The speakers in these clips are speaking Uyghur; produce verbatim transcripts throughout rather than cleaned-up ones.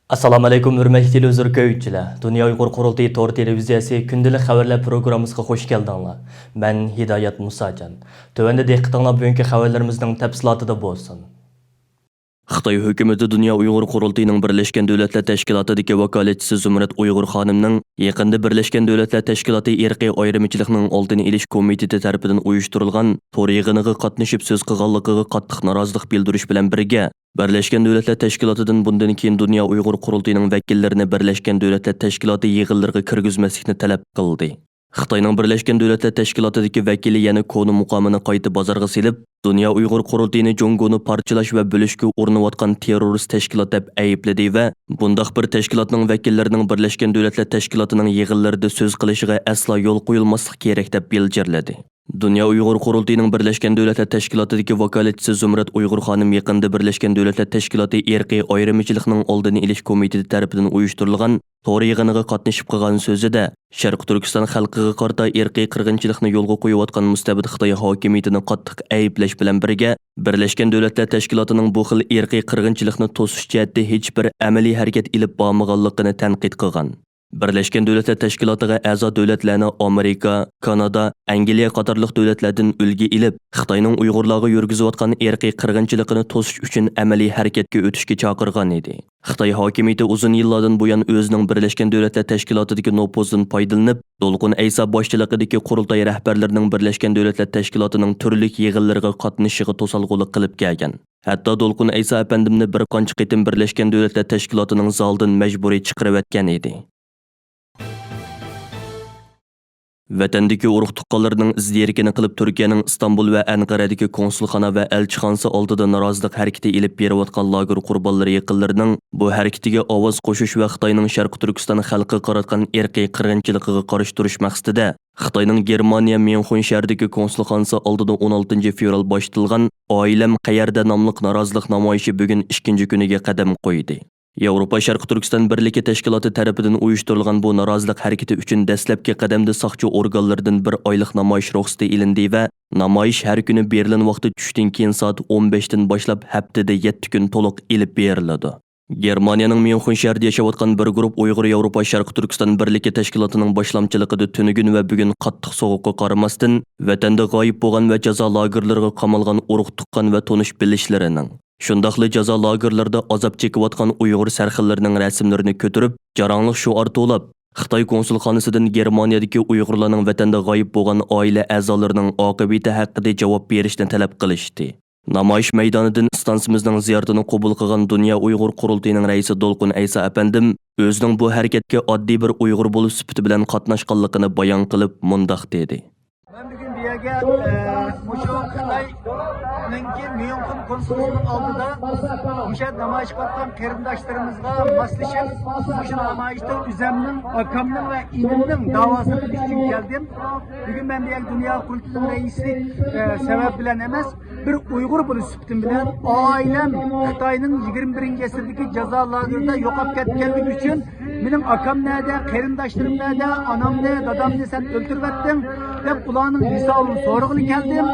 ئەسسالامۇئەلەيكۇم، ھۆرمەتلىك تېلېۋىزور كۆرگۈچىلەر! دۇنيا ئۇيغۇر قۇرۇلتىيى تور تېلېۋىزىيەسى كۈندىلىك خەۋەرلەر پروگراممىسىغا خۇش كەلدىڭلار. مەن ھىدايەت مۇساجان. تۆۋەندە دىققىتىڭلار بۈگۈنكى خەۋەرلىرىمىزنىڭ تەپسىلاتىدا بولسۇن. خىتاي ھۆكۈمىتى دۇنيا ئۇيغۇر قۇرۇلتىيىنىڭ بىرلەشكەن دۆلەتلەر تەشكىلاتىدىكى ۋاكالەتچىسى زۇمرەت ئۇيغۇر خانىمنىڭ يېقىندا بىرلەشكەن دۆلەتلەر تەشكىلاتى ئىرقىي ئايرىمىچىلىقنىڭ ئالدىنى ئېلىش كومىتېتى تەرىپىدىن ئۇيۇشتۇرۇلغان تور يىغىنىغا قاتنىشىپ سۆز قىلغانلىقىغا قاتتىق نارازىلىق بىلدۈرۈش بىلەن بىرگە، بىرلەشكەن دۆلەتلەر تەشكىلاتىدىن بۇندىن كېيىن دۇنيا ئۇيغۇر قۇرۇلتىيىنىڭ ۋەكىللىرىنى بىرلەشكەن دۆلەتلەر تەشكىلاتى يىغىنلىرىغا كىرگۈزمەسلىكنى تەلەپ قىلدى. خىتاينىڭ بىرلەشكەن دۆلەتلەر تەشكىلاتىدىكى ۋەكىلى يەنە كونا مۇقامىنى قايتا بازارغا سېلىپ، دۇنيا ئۇيغۇر قۇرۇلتىيىنى جۇڭگونى پارچىلاش ۋە بۆلۈشكە ئۇرۇنۇۋاتقان تېررورىست تەشكىلات دەپ ئەيىبلىدى ۋە بۇنداق بىر تەشكىلاتنىڭ ۋەكىللىرىنىڭ بىرلەشكەن دۆلەتلەر تەشكىلاتىنىڭ يىغىنلىرىدا سۆز قىلىشىغا ئەسلا يول قويۇلماسلىقى كېرەك دەپ بىلجىرلىدى. دۇنيا ئۇيغۇر قۇرۇلتىيىنىڭ بىرلەشكەن دۆلەتلەر تەشكىلاتىدىكى ۋاكالەتچىسى زۇمرەت ئۇيغۇر خانىم يېقىندا بىرلەشكەن دۆلەتلەر تەشكىلاتى ئىرقىي ئايرىمىچىلىقنىڭ ئالدىنى ئېلىش كومىتېتى تەرىپىدىن ئۇيۇشتۇرۇلغان تور يىغىنىغا قاتنىشىپ قىلغان سۆزىدە، شەرقىي تۈركىستان خەلقىگە قارىتا ئىرقىي قىرغىنچىلىقنى يولغا قويۇۋاتقان مۇستەبىت خىتاي ھاكىمىيىتىنى قاتتىق ئەيىبلەش بىلەن بىرگە، بىرلەشكەن دۆلەتلەر تەشكىلاتىنىڭ بۇ خىل ئىرقىي قىرغىنچىلىقنى توسۇش جەھەتتە ھېچبىر ئەمەلىي ھەرىكەت ئېلىپ بارمىغانلىقىنى تەنقىد قىلغان. بىرلەشكەن دۆلەتلەر تەشكىلاتىغا ئەزا دۆلەتلەرنى ئامېرىكا، كانادا، ئەنگلىيە قاتارلىق دۆلەتلەردىن ئۈلگە ئېلىپ، خىتاينىڭ ئۇيغۇرلارغا يۈرگۈزۈۋاتقان ئىرقىي قىرغىنچىلىقىنى توسۇش ئۈچۈن ئەمەلىي ھەرىكەتكە ئۆتۈشكە چاقىرغان ئىدى. خىتاي ھاكىمىيىتى ئۇزۇن يىللاردىن بۇيان ئۆزىنىڭ بىرلەشكەن دۆلەتلەر تەشكىلاتىدىكى نوپۇزىدىن پايدىلىنىپ، دولقۇن ئەيسا باشچىلىقىدىكى قۇرۇلتاي رەھبەرلىرىنىڭ بىرلەشكەن دۆلەتلەر تەشكىلاتىنىڭ تۈرلۈك يىغىنلىرىغا قاتنىشىشىغا توسالغۇلۇق قىلىپ كەلگەن. ھەتتا دولقۇن ئەيسا ئەپەندىمنى بىر قانچە قېتىم بىرلەشكەن دۆلەتلەر تەشكىلاتىنىڭ زالىدىن مەجبۇرىي چىقىرىۋەتكەن ئىدى. ۋەتەندىكى ئۇرۇق-تۇغقانلىرىنىڭ ئىز دېرىكىنى قىلىپ، تۈركىيەنىڭ ئىستانبۇل ۋە ئەنقەرەدىكى كونسۇلخانا ۋە ئەلچىخانىسى ئالدىدا نارازىلىق ھەرىكىتى ئېلىپ بېرىۋاتقان لاگېر قۇربانلىرى يېقىنلىرىنىڭ بۇ ھەرىكىتىگە ئاۋاز قوشۇش ۋە خىتاينىڭ شەرقىي تۈركىستان خەلقىگە قاراتقان ئىرقىي قىرغىنچىلىقىغا قارشى تۇرۇش مەقسىتىدە، خىتاينىڭ گېرمانىيە ميۇنخېن شەھىرىدىكى كونسۇلخانىسى ئالدىدا ئون ئالتىنچى فېۋرال باشلىتىلغان ئائىلەم قەيەردە ناملىق نارازىلىق نامايىشى بۈگۈن ئىككىنچى كۈنىگە قەدەم قويدى. ياۋروپا شەرقىي تۈركىستان بىرلىكى تەشكىلاتى تەرىپىدىن ئۇيۇشتۇرۇلغان بۇ نارازىلىق ھەرىكىتى ئۈچۈن دەسلەپكى قەدەمدە ساقچى ئورگانلىرىدىن بىر ئايلىق نامايىش رۇخسىتى ئېلىندى ۋە نامايىش ھەر كۈنى بېرلىن ۋاقتى چۈشتىن كېيىن سائەت ئون بەشتىن باشلاپ ھەپتىدە يەتتە كۈن تولۇق ئېلىپ بېرىلىدۇ. گېرمانىيەنىڭ ميۇنخېن شەھىرىدە ياشاۋاتقان بىر گۇرۇپ ئۇيغۇر ياۋروپا شەرقىي تۈركىستان بىرلىكى تەشكىلاتىنىڭ باشلامچىلىقىدا تۈنۈگۈن ۋە بۈگۈن قاتتىق سوغۇققا قارىماستىن، ۋەتەندە غايىب بولغان ۋە جازا لاگېرلىرىغا قامالغان ئۇرۇق-تۇغقان ۋە تونۇش-بىلىشلىرىنىڭ، شۇنداقلا جازا لاگېرلىرىدا ئازاب چېكىۋاتقان ئۇيغۇر سەرخىللىرىنىڭ رەسىملىرىنى كۆتۈرۈپ، جاراڭلىق شوئار توۋلاپ، خىتاي كونسۇلخانىسىدىن گېرمانىيەدىكى ئۇيغۇرلارنىڭ ۋەتەندە غايىب بولغان ئائىلە ئەزالىرىنىڭ ئاقىۋىتى ھەققىدە جاۋاب بېرىشنى تەلەپ قىلىشتى. نامايىش مەيدانىدىن ئىستانسىمىزنىڭ زىيارىتىنى قوبۇل قىلغان دۇنيا ئۇيغۇر قۇرۇلتىيىنىڭ رەئىسى دولقۇن ئەيسا ئەپەندىم ئۆزىنىڭ بۇ ھەرىكەتكە ئاددىي بىر ئۇيغۇر بولۇش سۈپىتى بىلەن قاتناشقانلىقىنى بايان قىلىپ، مۇنداق دېدى. مەن بۈگۈن بۇ يەرگە، ئە، مۇشۇ خىتاينىڭكى ميۇنخېن كونسۇلخانىسىنىڭ ئالدىدا مۇشۇ يەردە نامايىش قىلىۋاتقان قېرىنداشلىرىمىزغا ماسلىشىپ، مۇشۇ نامايىشتا ئۆزەمنىڭ، ئاكامنىڭ ۋە ئىنىمنىڭ داۋاسىنى قىلىش ئۈچۈن كەلدىم. بۈگۈن مەن بۇ يەرگە دۇنيا قۇرۇلتىيىنىڭ رەئىسلىك، ئە، سەۋەب بىلەن ئەمەس، بىر ئۇيغۇر بولۇش سۈپىتىم بىلەن ئائىلەم خىتاينىڭ يىگىرمە بىرىنچى ئەسىردىكى جازا لاگېرىدا يوقاپ كەتكەنلىكى ئۈچۈن، مېنىڭ ئاكام نەدە، قېرىنداشلىرىم نەدە، ئانامنى، دادامنى سەن ئۆلتۈرۈۋەتتىڭ دەپ، ئۇلارنىڭ ھېسابىنى سورىغىلى كەلدىم.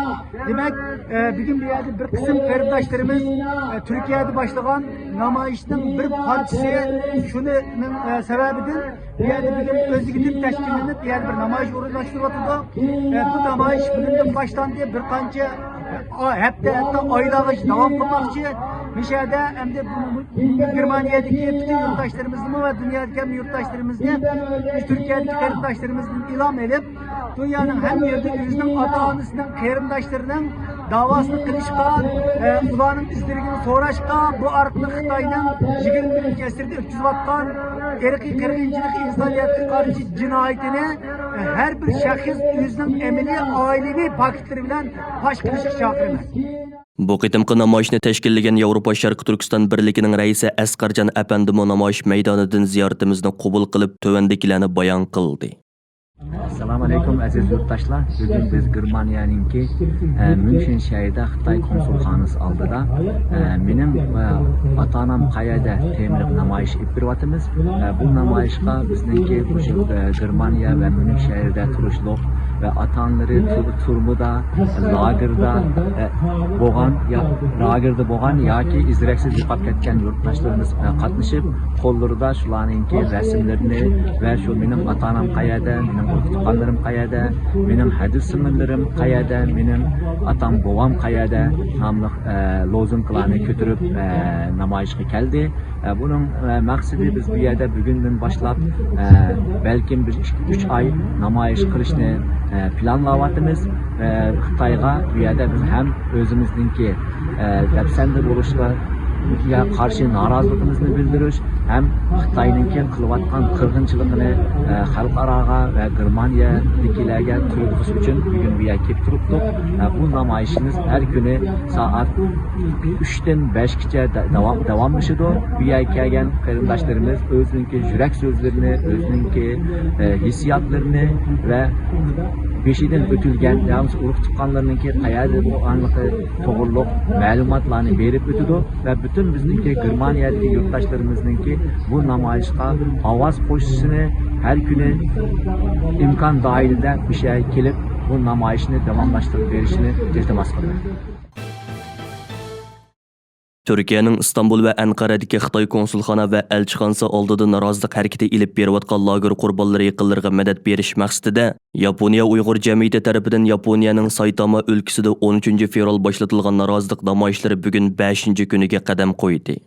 دېمەك، ئە، بۈگۈن بۇ يەردە بىر قىسىم قېرىنداشلىرىمىز، ئە، تۈركىيەدە باشلىغان نامايىشنىڭ بىر پارچىسى، شۇنىڭ، ئە، سەۋەبىدىن بۇ يەردە بۈگۈن ئۆزىگە دىن تەشكىللىنىپ، بۇ يەردە بىر نامايىش ئورۇنلاشتۇرۇۋاتىدۇ. ئە، بۇ نامايىش بۈگۈندىن باشلاندى، بىر قانچە، ئا، ھەپتە، ھەتتا ئايلارغىچە داۋام قىلماقچى. مۇشۇ يەردە ئەمدى بۇ، بۇ، بۇ گېرمانىيەدىكى پۈتۈن يۇرتداشلىرىمىزنىمۇ ۋە دۇنيادىكى ھەممە يۇرتداشلىرىمىزنى، تۈركىيەدىكى قېرىنداشلىرىمىزدىن ئىلھام ئېلىپ، دۇنيانىڭ ھەممە يېرىدە ئۆزىنىڭ ئاتا-ئانىسىنىڭ، قېرىنداشلىرىنىڭ داۋاسىنى قىلىشقا، ئە، ئۇلارنىڭ ئىزدىلىكىنى سوراشقا، بۇ ئارقىلىق خىتاينىڭ يىگىرمە بىرىنچى ئەسىردە ئۆتكۈزۈۋاتقان ئىرقىي قىرغىنچىلىق، ئىنسانىيەتكە قارشى جىنايىتىنى، ئە، ھەر بىر شەخس ئۆزىنىڭ ئەمەلىي ئائىلىۋى پاكىتلىرى بىلەن پاش قىلىشقا چاقىرىمەن. بۇ قېتىمقى نامايىشنى تەشكىللىگەن ياۋروپا شەرقىي تۈركىستان بىرلىكىنىڭ رەئىسى ئەسقەرجان ئەپەندىمۇ نامايىش مەيدانىدىن زىيارىتىمىزنى قوبۇل قىلىپ، تۆۋەندىكىلەرنى بايان قىلدى. ئەسسالامۇ ئەلەيكۇم، ئەزىز يۇرتداشلار. بۈگۈن بىز گېرمانىيەنىڭكى، ئە، ميۇنخېن شەھىرىدە خىتاي كونسۇلخانىسى ئالدىدا، ئە، مېنىڭ، ئە، ئاتا-ئانام قەيەردە تېمىلىق نامايىش ئېلىپ بېرىۋاتىمىز. ئە، بۇ نامايىشقا بىزنىڭكى مۇشۇ، ئە، گېرمانىيە ۋە ميۇنخېن شەھىرىدە تۇرۇشلۇق، ۋە ئاتا-ئانىلىرى تۇر-، تۈرمىدە، لاگېردا، ئە، بولغان، يا، لاگېردا بولغان ياكى ئىز-دېرەكسىز يوقاپ كەتكەن يۇرتداشلىرىمىز، ئە، قاتنىشىپ، قوللىرىدا شۇلارنىڭكى رەسىملىرىنى ۋە شۇ «مېنىڭ ئاتا-ئانام قەيەردە، مېنىڭ ئۇكا-تۇغقانلىرىم قەيەردە، مېنىڭ ھەدىس-سىڭىللىرىم قەيەردە، مېنىڭ ئاتام-بوۋام قەيەردە» ناملىق، ئە، لوزۇنكىلارنى كۆتۈرۈپ، ئە، نامايىشقا كەلدى. ئە، بۇنىڭ، ئە، مەقسىتى، بىز بۇ يەردە بۈگۈندىن باشلاپ، ئە، بەلكىم بىر ئىككى، ئۈچ ئاي نامايىش قىلىشنى، ئە، پىلانلاۋاتىمىز. ئە، خىتايغا بۇ يەردە بىز ھەم ئۆزىمىزنىڭكى، ئە، دەپسەندە بولۇشقا قارشى نارازىلىقىمىزنى بىلدۈرۈش، ھەم خىتاينىڭكى قىلىۋاتقان قىرغىنچىلىقىنى، ئە، خەلقئاراغا ۋە گېرمانىيەدىكىلەرگە تۇيغۇزۇش ئۈچۈن بۈگۈن بۇ يەرگە كېلىپ تۇرۇپتۇق. ئە، بۇ نامايىشىمىز ھەر كۈنى سائەت ئۈچتىن بەشكىچە دا-، داۋام، داۋاملىشىدۇ. بۇ يەرگە كەلگەن قېرىنداشلىرىمىز ئۆزىنىڭكى يۈرەك سۆزلىرىنى، ئۆزىنىڭكى، ئە، ھېسسىياتلىرىنى ۋە بېشىدىن ئۆتۈلگەن يا بولمىسا ئۇرۇق تۇغقانلىرىنىڭكى قەيەردە بولغانلىقى توغرۇلۇق مەلۇماتلارنى بېرىپ ئۆتىدۇ ۋە پۈتۈن بىزنىڭكى گېرمانىيەدىكى يۇرتداشلىرىمىزنىڭكى بۇ نامايىشقا ئاۋاز قوشۇشىنى، ھەر كۈنى ئىمكان دائىرىدە مۇشۇ يەرگە كېلىپ بۇ نامايىشنى داۋاملاشتۇرۇپ بېرىشىنى ئىلتىماس قىلىمەن. تۈركىيەنىڭ ئىستانبۇل ۋە ئەنقەرەدىكى خىتاي كونسۇلخانا ۋە ئەلچىخانىسى ئالدىدا نارازىلىق ھەرىكىتى ئېلىپ بېرىۋاتقان لاگېر قۇربانلىرى يېقىنلىرىغا مەدەت بېرىش مەقسىتىدە، ياپونىيە ئۇيغۇر جەمئىيىتى تەرىپىدىن ياپونىيەنىڭ سايتاما ئۆلكىسىدە ئون ئۈچىنچى فېۋرال باشلىتىلغان نارازىلىق نامايىشلىرى بۈگۈن بەشىنچى كۈنىگە قەدەم قويدى.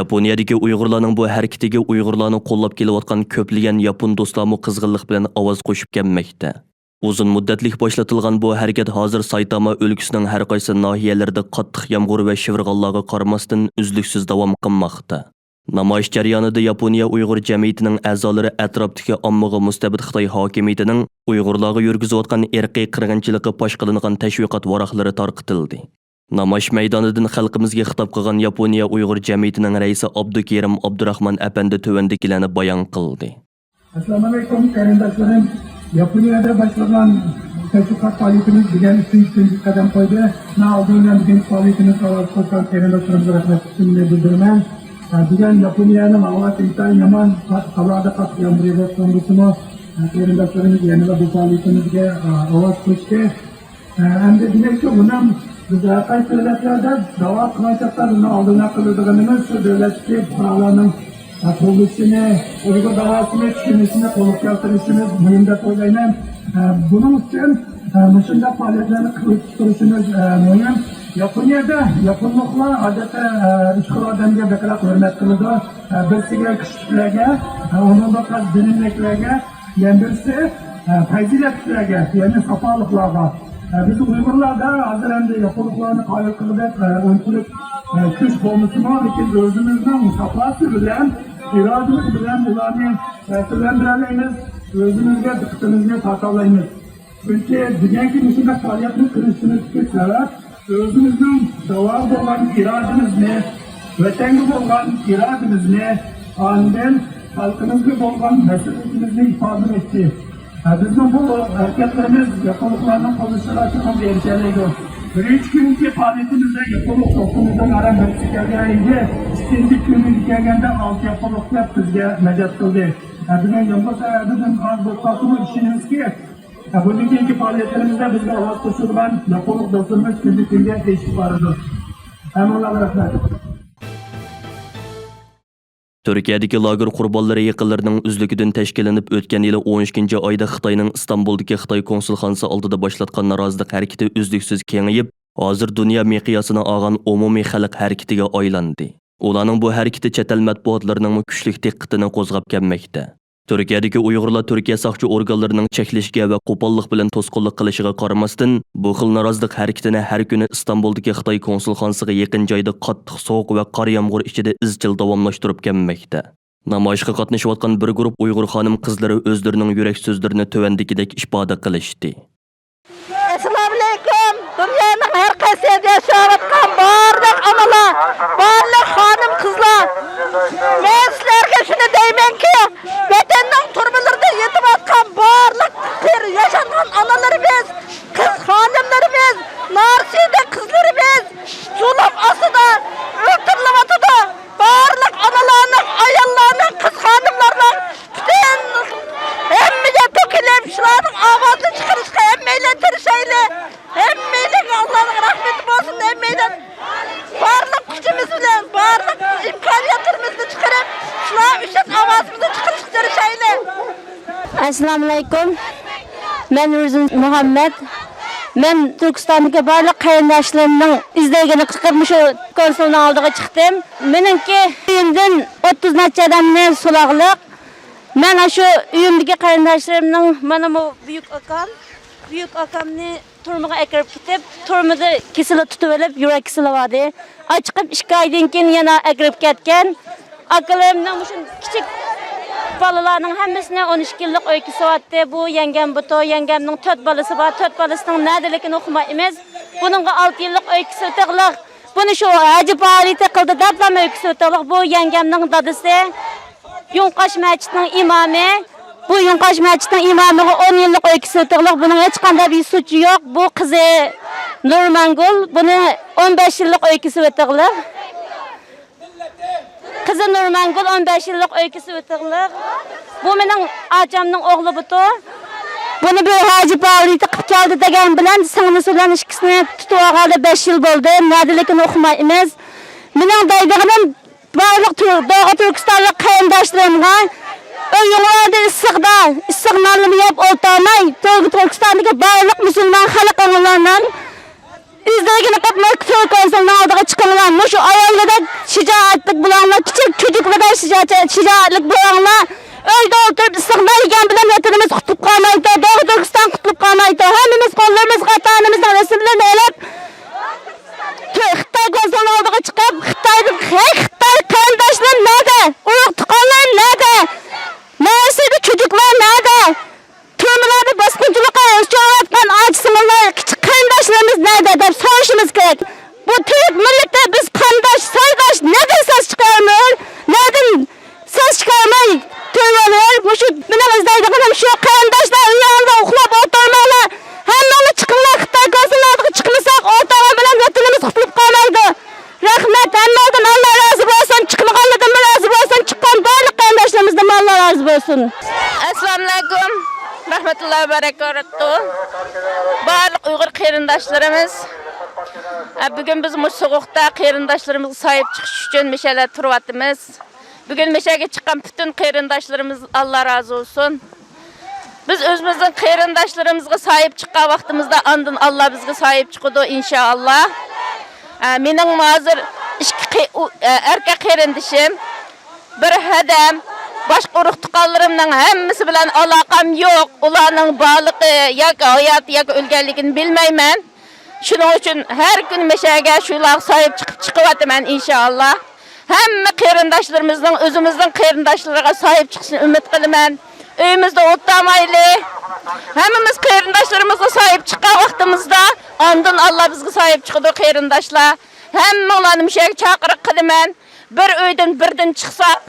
ياپونىيەدىكى ئۇيغۇرلارنىڭ بۇ ھەرىكىتىگە ئۇيغۇرلارنى قوللاپ كېلىۋاتقان كۆپلىگەن ياپون دوستلارمۇ قىزغىنلىق بىلەن ئاۋاز قوشۇپ كەلمەكتە. ئۇزۇن مۇددەتلىك باشلىتىلغان بۇ ھەرىكەت ھازىر سايتاما ئۆلكىسىنىڭ ھەر قايسى ناھىيەلىرىدە قاتتىق يامغۇر ۋە شىۋىرغانلارغا قارىماستىن، ئۈزلۈكسىز داۋام قىلماقتا. نامايىش جەريانىدا ياپونىيە ئۇيغۇر جەمئىيىتىنىڭ ئەزالىرى ئەتراپتىكى ئاممىغا مۇستەبىت خىتاي ھاكىمىيىتىنىڭ ئۇيغۇرلارغا يۈرگۈزۈۋاتقان ئىرقىي قىرغىنچىلىقى پاش قىلىنغان تەشۋىقات ۋاراقلىرى تارقىتىلدى. نامايىش مەيدانىدىن خەلقىمىزگە خىتاب قىلغان ياپونىيە ئۇيغۇر جەمئىيىتىنىڭ رەئىسى ئابدۇكېرىم ئابدۇراخمان ئەپەندى تۆۋەندىكىلەرنى بايان قىلدى. ئەسسالامۇئەلەيكۇم، قېرىنداشلىرىم. ياپونىيەدە باشلىغان تەشۋىقات پائالىيىتىمىز بۈگۈن ئۈچىنچى كۈنگە قەدەم قويدى. شۇنىڭ ئالدى بىلەن بۈگۈنكى پائالىيىتىمىزگە ئاۋاز قوشقان قېرىنداشلىرىمىزغا رەھمەت ئېيتىشىمنى بىلدۈرىمەن. ئە، بۈگۈن ياپونىيەنىڭ ھاۋاسى ئىنتايىن يامان، تا-، تالادا قاتتىق يامغۇر يېغىۋاتقان بولسىمۇ، ئە، قېرىنداشلىرىمىز يەنىلا بۇ پائالىيىتىمىزگە، ئە، ئاۋاز قوشتى. ئەمدى دېمەكچى، ئۇنىڭ بىز ھەر قايسى دۆلەتلەردە داۋا قىلغان چاغدا بىزنىڭ ئالدىنى قىلىدىغىنىمىز شۇ دۆلەتتىكى پۇقرالارنىڭ قوللىشىنى، ئۇيغۇر داۋاسىنى چۈشىنىشىنى قولغا كەلتۈرۈشىمىز مۇھىم دەپ ئويلايمەن. بۇنىڭ ئۈچۈن مۇشۇنداق پائالىيەتلەرنى قىلىپ تۇرۇشىمىز مۇھىم. ياپونىيەدە ياپونلۇقلار ئادەتتە ئۈچ خىل ئادەمگە بەكرەك ھۆرمەت قىلىدۇ. بىرسىگە كۈچلۈكلەرگە، ئۇنىڭدىن پەس بىلىملىكلەرگە، يەنە بىرسى، ئە، پەزىلەتلىكلەرگە، يەنى ساپالىقلارغا. ئە، بىز ئۇيغۇرلاردا ھازىر ئەمدى ياپونلۇقلارنى قايىل قىلغۇدەك، ئە، ئۇنچىلىك، ئە، كۈچ بولمىسىمۇ، لېكىن ئۆزىمىزنىڭ ساپاسى بىلەن، ئىرادىمىز بىلەن ئۇلارنى تەسىرلەندۈرەلەيمىز، ئۆزىمىزگە دىققىتىمىزنى تارتالايمىز. چۈنكى بۈگۈنكى مۇشۇنداق پائالىيەتنى قىلىشىمىزدىكى سەۋەب، ئۆزىمىزنىڭ داۋاغا بولغان ئىرادىمىزنى، ۋەتەنگە بولغان ئىرادىمىزنى، ئاندىن خەلقىمىزگە بولغان مەسئۇلىيىتىمىزنى ئىپادىلىمەكچى. بىزنىڭ بۇ ھەرىكەتلىرىمىز ياپونلۇقلارنىڭ قوللىشىغا چوقۇم ئېرىشەلەيدۇ. بىرىنچى كۈنكى پائالىيىتىمىزدە ياپونلۇق دوستىمىزدىن ھەر بىرسى كەلگەن ئىدى. ئىككىنچى كۈنىگە كەلگەندە ئالتە ياپونلۇق كەپ بىزگە مەدەت قىلدى. بۈگۈن يامغۇر سەۋەبىدىن ئاز بولۇپ قالسىمۇ، ئىشىنىمىزكى، بۇندىن كېيىنكى پائالىيەتلىرىمىزدە بىزگە ئاۋاز قوشۇلغان ياپونلۇق دوستلىرىمىز كۈندىن كۈنگە ئېشىپ بارىدۇ. ھەممىڭلارغا رەھمەت. تۈركىيەدىكى لاگېر قۇربانلىرى يېقىنلىرىنىڭ ئۆزلۈكىدىن تەشكىللىنىپ، ئۆتكەن يىلى ئون ئىككىنچى ئايدا خىتاينىڭ ئىستانبۇلدىكى خىتاي كونسۇلخانىسى ئالدىدا باشلاتقان نارازىلىق ھەرىكىتى ئۈزلۈكسىز كېڭىيىپ، ھازىر دۇنيا مىقياسىنى ئالغان ئومۇمىي خەلق ھەرىكىتىگە ئايلاندى. ئۇلارنىڭ بۇ ھەرىكىتى چەت ئەل مەتبۇئاتلىرىنىڭمۇ كۈچلۈك دىققىتىنى قوزغاپ كەلمەكتە. تۈركىيەدىكى ئۇيغۇرلار تۈركىيە ساقچى ئورگانلىرىنىڭ چەكلىشىگە ۋە قوپاللىق بىلەن توسقۇنلۇق قىلىشىغا قارىماستىن، بۇ خىل نارازىلىق ھەرىكىتىنى ھەر كۈنى ئىستانبۇلدىكى خىتاي كونسۇلخانىسىغا يېقىن جايدا قاتتىق سوغۇق ۋە قار يامغۇر ئىچىدە ئىزچىل داۋاملاشتۇرۇپ كەلمەكتە. نامايىشقا قاتنىشىۋاتقان بىر گۇرۇپ ئۇيغۇر خانىم قىزلىرى ئۆزلىرىنىڭ يۈرەك سۆزلىرىنى تۆۋەندىكىدەك ئىپادە قىلىشتى. ئەسسالامۇئەلەيكۇم، دۇنيانىڭ ھەر قايسى يەردە ياشاۋاتقان بارلىق ئانىلار، بارلىق خانىم قىزلار، مەن سىلەرگە شۇنى دەيمەنكى، ۋەتەننىڭ تۈرمىلىرىدە يېتىۋاتقان بارلىق پىر ياشانغان ئانىلىرىمىز، قىز خانىملىرىمىز، نارسىدە قىزلىرىمىز زۇلۇم ئاستىدا ئۆلتۈرۈلۈۋاتىدۇ. بارلىق ئانىلارنىڭ، ئاياللارنىڭ، قىز خانىملارنىڭ پۈتۈن ھەممىگە تۆكۈلۈپ، شۇلارنىڭ ئاۋازىنى چىقىرىشقا ھەم ئەسسالامۇئەلەيكۇم. مەن رۇزۇن مۇھەممەد. مەن تۈركىستاندىكى بارلىق قېرىنداشلىرىمنىڭ ئىزدەيگىنى چىقىپ، مۇشۇ كونسۇلنىڭ ئالدىغا چىقتىم. مېنىڭكى ئۆيۈمدىن ئوتتۇز نەچچە ئادەمنى سولاغلىق. مەن ئاشۇ ئۆيۈمدىكى قېرىنداشلىرىمنىڭ، مانا بۇ بۈيۈك ئاكام، بۈيۈك ئاكامنى تۈرمىگە ئەكىرىپ كېتىپ، تۈرمىدە كېسىلى تۇتۇۋېلىپ، يۈرەك كېسىلى بار ئىدى. ئاچىقىپ ئىككى ئايدىن كېيىن يەنە ئەكىرىپ كەتكەن. ئاكىلىرىمنىڭ مۇشۇ كىچىك بالىلارنىڭ ھەممىسىنى ئون ئىككى يىللىق ئۆي كېسىۋاتتى. بۇ يەڭگەم بۇتۇ، يەڭگەمنىڭ تۆت بالىسى بار، تۆت بالىسىنىڭ نەدىلىكىنى ئۇقمايمىز. بۇنىڭغا ئالتە يىللىق ئۆي كېسىۋېتىغلىق. بۇنى شۇ ھاجى پائالىيىتى قىلدى دەپلا ئۆي كېسىۋېتىغلىق. بۇ يەڭگەمنىڭ دادىسى. يۇڭقاش مەچىتنىڭ ئىمامى. بۇ يۇڭقاش مەچىتنىڭ ئىمامىغا ئون يىللىق ئۆي كېسىۋېتىغلىق. بۇنىڭ ھېچقانداق بىر سۈچى يوق. بۇ قىزى نۇرمانگۈل. بۇنى ئون بەش يىللىق ئۆي كېسىۋېتىغلىق. قىزى نۇرمانگۈل ئون بەش يىللىق ئۆي كېسىۋېتىغلىق. بۇ مېنىڭ ئاچامنىڭ ئوغلى بۇتۇ. بۇنى بىر ھاجى پائالىيىتى قىلىپ كەلدى دېگەن بىلەن سىڭلىسى بىلەن ئىككىسىنى تۇتۇۋالغاندا بەش يىل بولدى. نەدىلىكىنى ئۇقمايمىز. مېنىڭ دەيدىغىنىم، بارلىق تۈر-، دوغۇ تۈركىستانلىق قېرىنداشلىرىمغا، ئۆيۈڭلاردا ئىسسىقتا، ئىسسىق نانلىرىنى يەپ ئولتۇرماي، دوغۇ تۈركىستاندىكى بارلىق مۇسۇلمان خەلقىڭلارنىڭ ئىزدەيگىنى قىلىپ، مۇشۇ تۈرك كونسۇلنىڭ ئالدىغا چىقىڭلار. مۇشۇ ئاياللاردەك شىجائەتلىك بولۇڭلار، كىچىك چۆچەكلەردەك شىجا-، شىجائەتلىك بولۇڭلار. ئۆيدە ئولتۇرۇپ ئىسسىق نان يېگەن بىلەن ۋەتىنىمىز قۇتۇلۇپ قالمايدۇ، دوغۇ تۈركىستان قۇتۇلۇپ قالمايدۇ. ھەممىمىز قوللىرىمىزغا ئاتا-ئانىمىزنىڭ رەسىملىرىنى ئېلىپ، خىتاي كونسۇلىنىڭ ئالدىغا چىقىپ، خىتايدىن، ھەي، خىتاي قېرىنداشلىرىم نەدە؟ ئۇرۇق تۇغقانلىرىم نەدە؟ مەسىدە چۆچەكلەر نەدە؟ تۈرمىلەردە باسقۇنچىلىققا ئۇچراۋاتقان ئاچا-سىڭىللار، كىچىك قېرىنداشلىرىمىز نەدە دەپ سورىشىمىز كېرەك. بۇ تۈرك مىللىتى بىز قانداش، سايداش، نەدىن سەس چىقارمىيور؟ نەدىن سەس چىقارماي تۇرۇۋالىمىز. مۇشۇ مېنىڭ ئىزدەيدىغىنىم شۇ، قېرىنداشلار، ئۆيۈڭلاردا ئۇخلاپ ئولتۇرماڭلار. ھەممىڭلار چىقىڭلار، خىتاي كونسۇلىنىڭ ئالدىغا چىقمىساق، ئولتۇرغان بىلەن ۋەتىنىمىز قۇتۇلۇپ قالمايدۇ. رەھمەت، ھەممىڭلاردىن ئاللا رازى بولسۇن، چىقمىغانلاردىنمۇ رازى بولسۇن، چىققان بارلىق قېرىنداشلىرىمىزدىنمۇ ئاللا رازى بولسۇن. ئەسسالامۇئەلەيكۇم، رەھمەتۇللا ۋە بەرىكاتۇھ. بارلىق ئۇيغۇر قېرىنداشلىرىمىز، ئە، بۈگۈن بىز مۇشۇ سوغۇقتا قېرىنداشلىرىمىزغا ساھىب چىقىش ئۈچۈن مۇشۇ يەردە تۇرۇۋاتىمىز. بۈگۈن مۇشۇ يەرگە چىققان پۈتۈن قېرىنداشلىرىمىز، ئاللا رازى بولسۇن. بىز ئۆزىمىزنىڭ قېرىنداشلىرىمىزغا ساھىب چىققان ۋاقتىمىزدا، ئاندىن ئاللا بىزگە ساھىب چىقىدۇ، ئىنشائاللا. ئە، مېنىڭ ھازىر ئىككى قې-، ئۇ-، ئە، ئەركەك قېرىندىشىم، بىر ھەدەم، باشقا ئۇرۇق-تۇغقانلىرىمنىڭ ھەممىسى بىلەن ئالاقەم يوق. ئۇلارنىڭ بارلىقى ياكى ھاياتى ياكى ئۆلگەنلىكىنى بىلمەيمەن. شۇنىڭ ئۈچۈن ھەر كۈنى مەشەگە شۇلارغا ساھىب چىقىپ چىقىۋاتىمەن، ئىنشائاللا. ھەممە قېرىنداشلىرىمىزنىڭ ئۆزىمىزنىڭ قېرىنداشلىرىغا ساھىب چىقىشىنى ئۈمىد قىلىمەن. ئۆيىمىزدە ئولتۇرمايلى. ھەممىمىز قېرىنداشلىرىمىزغا ساھىب چىققان ۋاقتىمىزدا، ئاندىن ئاللا بىزگە ساھىب چىقىدۇ، قېرىنداشلار. ھەممىڭلارنى مۇشۇ يەرگە چاقىرىق قىلىمەن. بىر ئۆيدىن بىردىن چىقساق،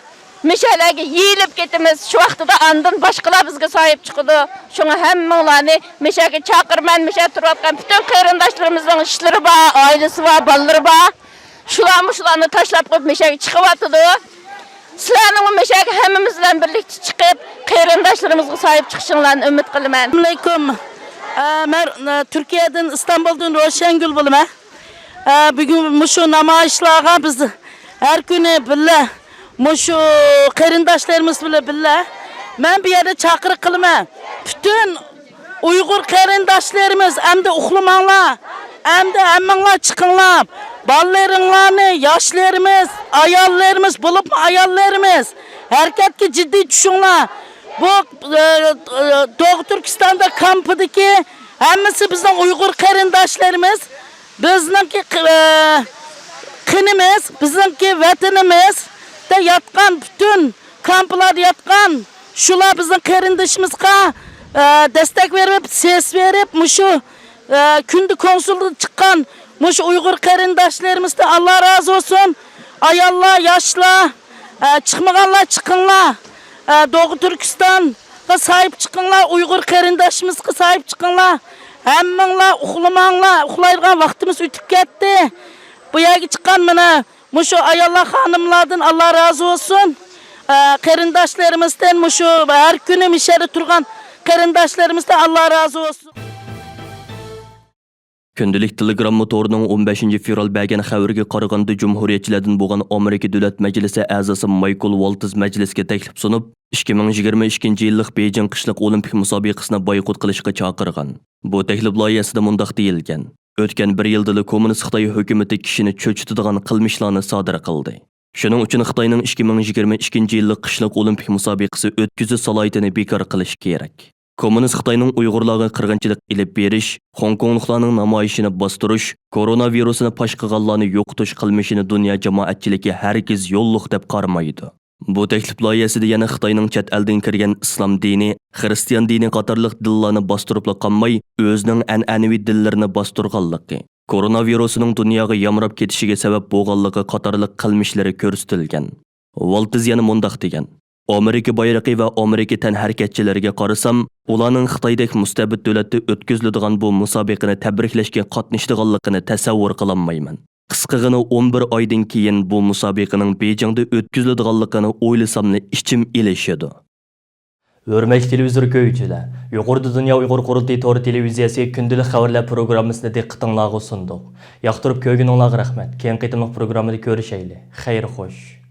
مۇشۇ يەرلەرگە يېيىلىپ كېتىمىز. شۇ ۋاقتىدا ئاندىن باشقىلار بىزگە ساھىب چىقىدۇ. شۇڭا ھەممىڭلارنى مۇشۇ يەرگە چاقىرىمەن. مۇشۇ يەردە تۇرۇۋاتقان پۈتۈن قېرىنداشلىرىمىزنىڭ ئىشلىرى بار، ئائىلىسى بار، بالىلىرى بار. شۇلارمۇ شۇلارنى تاشلاپ قويۇپ مۇشۇ يەرگە چىقىۋاتىدۇ. سىلەرنىڭمۇ مۇشۇ يەرگە ھەممىمىز بىلەن بىرلىكتە چىقىپ، قېرىنداشلىرىمىزغا ساھىب چىقىشىڭلارنى ئۈمىد قىلىمەن. ئەسسالامۇئەلەيكۇم. ئە، مەن، ئە، تۈركىيەدىن، ئىستانبۇلدىن روشەنگۈل بولىمەن. ئە، بۈگۈن مۇشۇ نامايىشلارغا بىز ھەر كۈنى بىللە، مۇشۇ قېرىنداشلىرىمىز بىلەن بىللە، مەن بۇ يەردە چاقىرىق قىلىمەن. پۈتۈن ئۇيغۇر قېرىنداشلىرىمىز، ئەمدى ئۇخلىماڭلار، ئەمدى ھەممىڭلار چىقىڭلار. بالىلىرىڭلارنى، ياشلىرىمىز، ئاياللىرىمىز، بولۇپمۇ ئاياللىرىمىز، ھەرىكەتكە جىددىي چۈشۈڭلار. بۇ، ئە، ئە، دوغۇ تۈركىستاندا كامپىدىكى ھەممىسى بىزنىڭ ئۇيغۇر قېرىنداشلىرىمىز. بىزنىڭكى، ئە، قېنىمىز، بىزنىڭكى ۋەتىنىمىزدە ياتقان پۈتۈن كامپلاردا ياتقان شۇلار بىزنىڭ قېرىندىشىمىزغا، ئە، دەستەك بېرىپ، سېس بېرىپ، مۇشۇ، ئە، كۈندە كونسۇلدىن چىققان مۇشۇ ئۇيغۇر قېرىنداشلىرىمىزدىن ئاللا رازى بولسۇن. ئاياللار، ياشلار، ئە، چىقمىغانلار چىقىڭلار. ئە، دوغۇ تۈركىستانغا ساھىب چىقىڭلار، ئۇيغۇر قېرىنداشىمىزغا ساھىب چىقىڭلار. ھەممىڭلار ئۇخلىماڭلار، ئۇخلايدىغان ۋاقتىمىز ئۆتۈپ كەتتى. بۇ يەرگە چىققان مانا مۇشۇ ئاياللار، خانىملاردىن ئاللا رازى بولسۇن. ئە، قېرىنداشلىرىمىزدىن، مۇشۇ ھەر كۈنى مۇشۇ يەردە تۇرغان قېرىنداشلىرىمىزدىن ئاللا رازى بولسۇن. كۈندىلىك تېلېگرامما تورىنىڭ ئون بەشىنچى فېۋرال بەرگەن خەۋىرىگە قارىغاندا، جۇمھۇرىيەتچىلەردىن بولغان ئامېرىكا دۆلەت مەجلىسى ئەزاسى مايكل ۋالتز مەجلىسكە تەكلىپ سۇنۇپ، ئىككى مىڭ يىگىرمە ئىككىنچى يىللىق بېيجىڭ قىشلىق ئولىمپىك مۇسابىقىسىنى بايقۇت قىلىشقا چاقىرغان. بۇ تەكلىپ لايىھەسىدە مۇنداق دېيىلگەن: «ئۆتكەن بىر يىلدىلا كوممۇنىست خىتاي ھۆكۈمىتى كىشىنى چۆچۈتىدىغان قىلمىشلارنى سادىر قىلدى. شۇنىڭ ئۈچۈن خىتاينىڭ ئىككى مىڭ يىگىرمە ئىككىنچى يىللىق قىشلىق ئولىمپىك مۇسابىقىسى ئۆتكۈزۈش سالاھىيىتىنى بېكار قىلىش كېرەك.» كوممۇنىست خىتاينىڭ ئۇيغۇرلارغا قىرغىنچىلىق ئېلىپ بېرىش، خوڭكوڭلۇقلارنىڭ نامايىشىنى باستۇرۇش، كورونا ۋىرۇسىنى پاش قىلغانلارنى يوقىتىش قىلمىشىنى دۇنيا جامائەتچىلىكى ھەرگىز يوللۇق دەپ قارىمايدۇ. بۇ تەكلىپ لايىھەسىدە يەنە خىتاينىڭ چەت ئەلدىن كىرگەن ئىسلام دىنى، خىرىستىيان دىنى قاتارلىق دىنلارنى باستۇرۇپلا قالماي، ئۆزىنىڭ ئەنئەنىۋى دىنلىرىنى باستۇرغانلىقى، كورونا ۋىرۇسىنىڭ دۇنياغا يامراپ كېتىشىگە سەۋەب بولغانلىقى قاتارلىق قىلمىشلىرى كۆرسىتىلگەن. ۋالتز يەنە مۇنداق دېگەن: «ئامېرىكا بايرىقى ۋە ئامېرىكا تەنھەرىكەتچىلىرىگە قارىسام، ئۇلارنىڭ خىتايدەك مۇستەبىت دۆلەتتە ئۆتكۈزۈلىدىغان بۇ مۇسابىقىنى تەبرىكلەشكە قاتنىشىدىغانلىقىنى تەسەۋۋۇر قىلالمايمەن. قىسقىغىنە ئون بىر ئايدىن كېيىن بۇ مۇسابىقىنىڭ بېيجىڭدا ئۆتكۈزۈلىدىغانلىقىنى ئويلىساملا ئىچىم ئېلىشىدۇ.» ھۆرمەتلىك تېلېۋىزور كۆرگۈچىلەر، يۇقىرىدا دۇنيا ئۇيغۇر قۇرۇلتىيى تور تېلېۋىزىيەسى كۈندىلىك خەۋەرلەر پروگراممىسىنى دىققىتىڭلارغا سۇندۇق. ياقتۇرۇپ كۆرگىنىڭلارغا رەھمەت. كېيىنكى قېتىملىق پروگراممىدا كۆرۈشەيلى. خەير خوش.